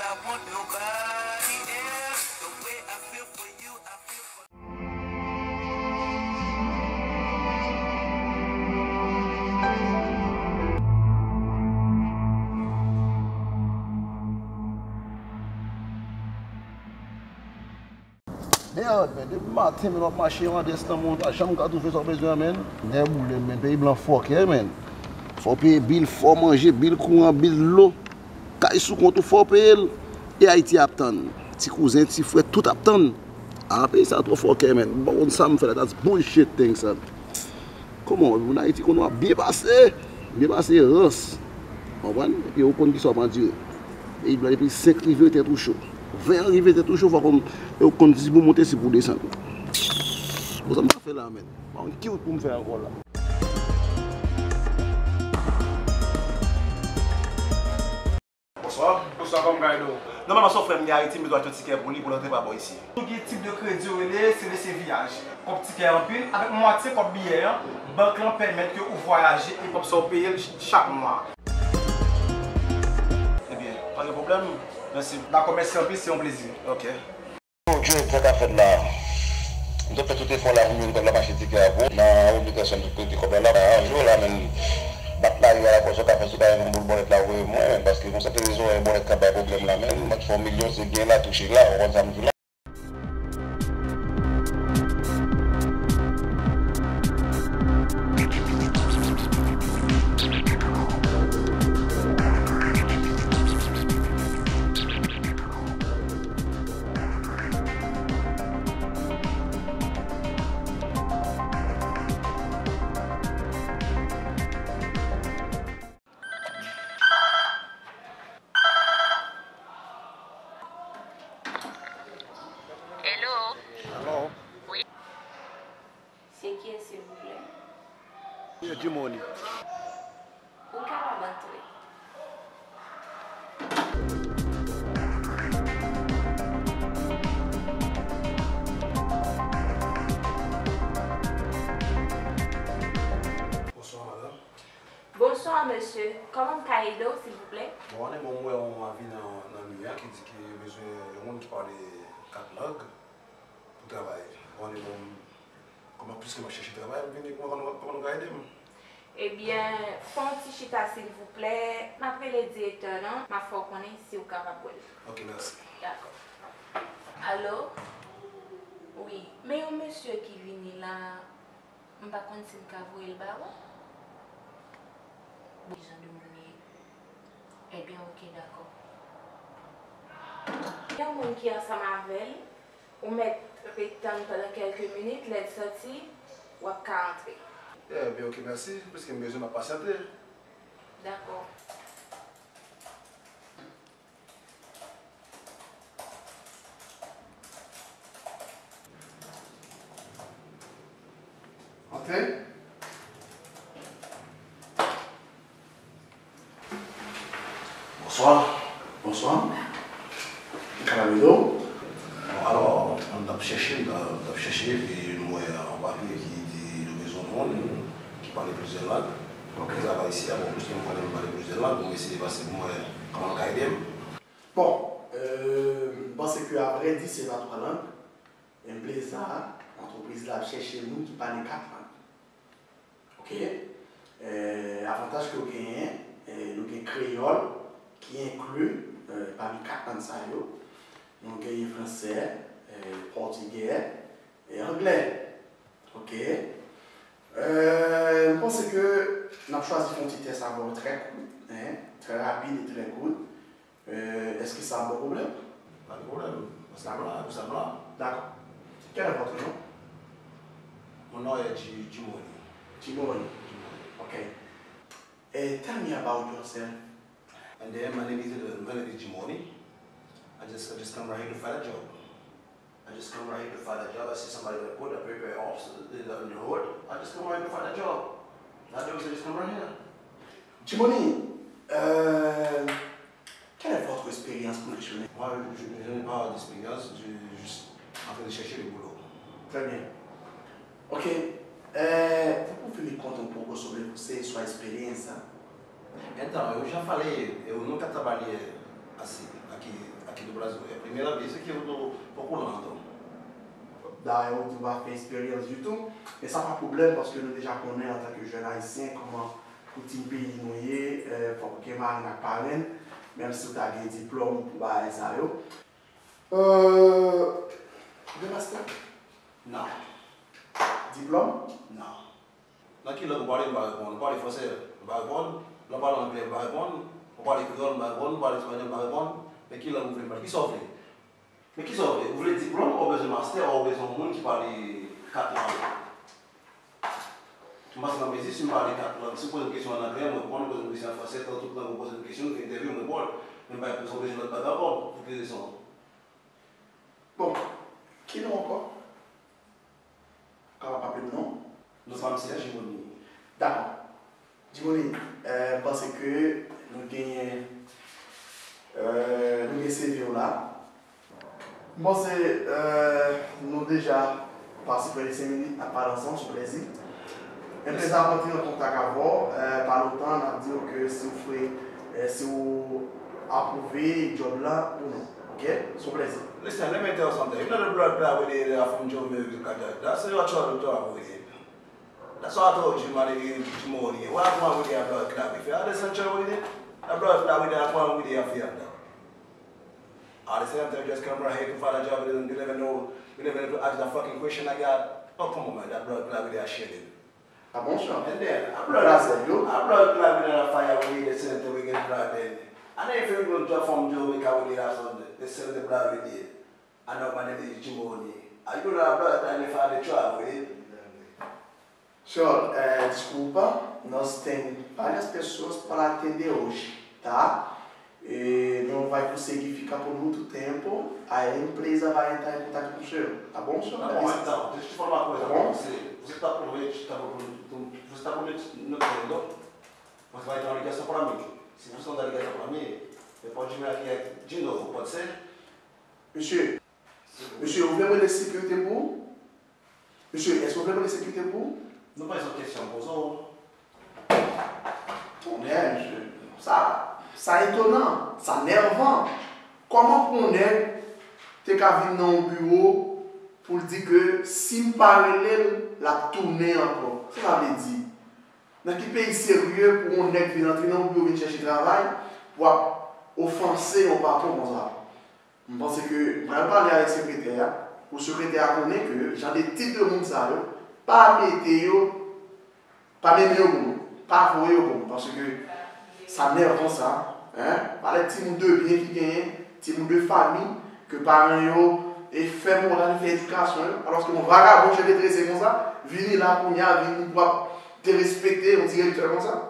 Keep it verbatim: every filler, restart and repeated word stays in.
I want nobody else. The way I feel for you, I feel for Mèd, men, depi maten, men, w ap mache Andes nan mond, pa janm ka twouve sa w bezwen, men. Nèboulem, men, peyi blan fòkè, men. Fò w peye bil, fò w manje, bil kouran, bil dlo. Kay sou kont ou, fò w peye l. E Ayiti ap tann. Ti kouzen, ti frè, tout ap tann. A, peyi sa twò fòkè, men. Bon, sa m fè la, that's bullshit thing, sa. Kòman, moun Ayiti konn w ap byen pase, byen pase rans. Konprann? Epi ou konn kisa w ap andire. Peyi blan depi senk rive tèt ou cho. Ven rive tèt ou cho, fò konn, e ou konn si pou w monte, si pou w desann. Bon, sa m ta fè la, men. Pa konn ki wout pou m fè ankò la. Bonswa. Bonswa, kòman ka ede w? Nòmalman, se yon frè m gen Ayiti, m bezwen achte yon tikè pou li, pou l rantre pa bò isi. Nou gen tip de kredi yo rele, se lese viyaj. Kòb tikè anpil, avèk mwatye kòb biyè an, bank lan pèmèt ke ou vwayaje e kòb sa w peye l ch- chak mwa. Ebyen, pa gen pwoblèm. Mèsi. Dakò, mèsi anpil, se yon plezi. Ok. Yo, Djo, sa k ap fèt la? M t ap fè tout efò la pou m jwenn kòb la, m achte tikè a pou ou. Nan obligasyon m te prete kòb la la. Anjou la, men bat la yo a la kòz sa w ka fè si w ta jwenn yon boul bòlèt la voye mwen, men paske konsa te rezon yon bòlèt k ap bay pwoblèm la, men m t fè yon milyon, se gen la, touche la, ou konn sa m di la. Hello. Alo, Wi. Se kiyès silvouplè? se Jimony. Ou kapab antre. Bonswa madanm. Bonswa mesye, kòman m ka ede w silvouplè? Bon, ann bon, m wè yon avi nan, nan mi a ki di ke yo bezwen yon moun ki pale kat lang pou travay. Bon, ann bon, kòman piske m ap chèche travay, m vini pou mwen konn kòman nou ka ede m. Ebyen, fè yon ti chita silvouplè, m ap rele direktè lan, m ap fè w konnen si w kapab wè l. Ok, mèsi. Dakò. Alo? Wi, men yon mesye ki vini la, m pa konn si m ka voye l ba ou? Bon, ki jan de moun li ye? Ebyen, ok, dakò. Yon moun ki ansanm avè l, ou mèt ret tann pandan kèlke minit, lè l sòti, w ap ka antre. Ebyen, ok, mèsi. Piske m bezwen, m ap pasyante. Dakò. Antre. Bonswa. Bonswa. Ki ka ede w? Bon, alò, m t ap chèche, m t ap chèche, epi m wè yon papye ki di yo bezwen moun ki pale plizyè lang. Ok. Pou travay isi a, bon, piske m konnen m pale plizyè lang, m eseye pase pou m wè kòman l ka ede m. Bon, euh, m panse ke apre dis e pa twa lang, Empleza, antrepriz la ap chèche moun ki pale kat lang. Ok? Euh, avantaj ke w genyen, euh, nou gen kreyòl ki enkli, euh, pami kat lang sa yo. Nou genyen fransè, euh, pòtigè, e anglè. Ok? Euh, m panse ke n ap chwazi fè yon ti tès avè w trè kout, hein, trè rapid e trè kout. Euh, èske sa ap ba w pwoblèm? Pas de problème. Sa m la, pou sa m la. D'accord. Quel est votre nom? Mon nom est Ji- Jimony. Jimony. Jimony. Okay. Eh, tell me about yourself. And then my name is uh, my name is Jimony. I just I just come right here to find a job. I just come right here to find a job. I see somebody with a good, a paper off in the road. I just come right here to find a job. That job is just come right here. Jimony, euh, quelle est votre expérience professionnelle? Moi, je, je n'ai pas d'expérience, je, je suis en train de chercher le boulot. Très bien. Ok. Euh, vous pouvez me conter un poco sobre você e sua experiência? Então, eu já falei, eu nunca trabalhei assim, aqui, Enprime nan peyi, se ki yo tou poko lan tou. Dayè, ou di w pa fè eksperyans ditou, men sa pa pwoblèm, paske nou deja konnen, antanke jèn ayisyen, kòman koutim peyi nou ye, eh, fòk ou gen marenn ak parenn, menm si w ta gen diplòm pou bagay sa yo. Euh, gen mastè? Non. Diplòm? Non. Nan ki lang ou pale, m pa reponn. Ou pale fransè, m pa reponn. Lè w pale anglè, m pa reponn. Ou pale kreyòl, m pa reponn. Ou pale espanyòl, m pa reponn. Men ki lang ou vle m pale? Kisa w vle? Men kisa w vle? Ou vle diplòm, ou bezwen mastè, ou bezwen yon moun ki pale kat lang? M panse nan mezi, si m pale kat lang, si w poze m kesyon an anglè, m reponn, ou poze m kesyon an fransè, nan tout lang ou poze m kesyon, m fè entèvyou, m reponn. Men m pa bezwen, bezwen lòt bagay ankò. Pou ki rezon? Bon, ki non ankò? Kapab aple m non? Non, pa m se Jimony. Dakò. Jimony, euh, m panse ke nou genyen, euh, nou gen C V w la. M panse, euh, nou deja pase prè de senk minit n ap pale ansanm, se yon plèzi. Enplèzi a kontinye an kontak avè w, euh, pa lontan, n ap di w ke si w fre, euh, si w apwouve djòb la ou non. Ok? Se yon plèzi. Listen, let me tell you something. You know the blood clot with the uh, from Joe Mary Kajak. That's what I told you, man. Jimony. What I want with the blood clot with it? All this central with it. The blood clot with it, I want with the affair. All the same time, just come right here to find a job. You never know. You never know to ask the fucking question I got. Oh, come on, man. That blood clot with it, I shit it. Ah bon, sir? And then, a blood, a blood clot with a fire with the center we get blood in. And if you go to from Jamaica with the last one, the center blood with it. I know my name is Jimony. I do not blood time if I the trouble with it. Sir, eh, desculpa, nós tem várias pessoas para atender hoje, tá? E não vai conseguir ficar por muito tempo, a empresa vai entrar em contato com o senhor, tá bom, senhor? Tá bom, então, deixa eu te falar uma coisa pra você. Você tá prometido, tá prometido, você tá prometido, não, não, você vai dar uma ligação pra mim. Se você não der ligação pra mim, você pode vir aqui de novo, pode ser? Mesye, mesye, ou vle mwen rele sekirite pou ou? Mesye, èske w vle mande sekirite pou ou? Nou pa yon kesyon poze w. Tonnè, mesye. Sa, sa etonan, sa nèvan. Kòman pou yon nèg te ka vin nan yon biwo pou l di ke si m pa rele l, l ap tounen ankò? Sa sa vle di? Nan ki peyi serye pou yon nèg vin antre nan yon biwo vin chèche travay pou ap ofanse yon patwon konsa? M panse ke m pral pale avèk sekretè a, pou sekretè a konnen ke jan de tip de moun sa yo, pa mete yo, pa mennen yo pou mwen, pa voye yo pou mwen, paske sa nèvan sa, hein, pale timoun de byen ki genyen, timoun de fanmi, ke paran yo e fè moral, fè edikasyon yo, alòske yon vagabon cheve trese konsa, vini la kounye a, vin pou ap derespekte yon direktè konsa.